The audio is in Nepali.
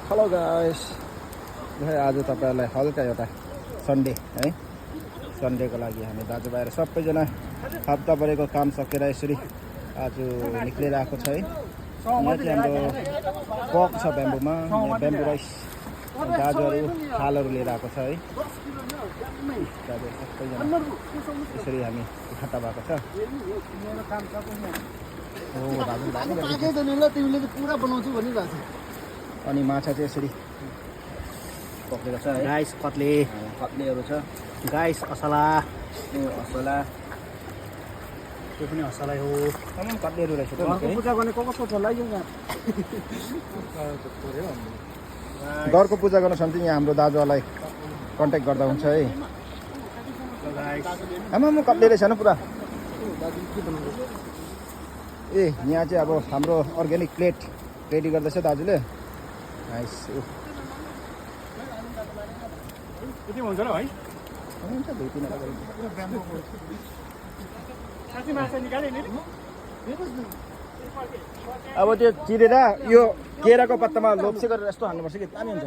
हेलो गाइस, आज तपाईहरुलाई हल्का एउटा सन्डे है, सन्डेको लागि हामी दाजुभाइहरु सबैजना हप्ताभरिको काम सकेर यसरी आज निक्लिरहेको छ है। यहाँ चाहिँ हाम्रो पक छ ब्याम्बोमा, यहाँ ब्याम्बो राइस दाजुहरु थालहरु लिएर आएको छ है। दाजुहरु सबैजना यसरी हामी इकट्ठा भएको छ। अनि माछा चाहिँ यसरी पक्रेको छ है। गाइस कत्लेहरु छ। गाइस असला असला त्यो पनि असलै हो। तमाम कत्लेहरु रहेछ त। पूजा गर्ने कसको छ लाग्यो घरको पूजा गर्न सन्ति यहाँ हाम्रो दाजुलाई कन्ट्याक्ट गर्दा हुन्छ है। आमा म कत्ले रहेछ न पुरा। ए यहाँ चाहिँ अब हाम्रो अर्ग्यानिक प्लेट रेडी गर्दैछ दाजुले। नाइस। यति हुन्छ र भाइ? हुन्छ दुई तीन वटा अब त्यो चिरेर यो केराको पत्तामा लोप्से गरेर यस्तो हाल्नुपर्छ कि दामी हुन्छ।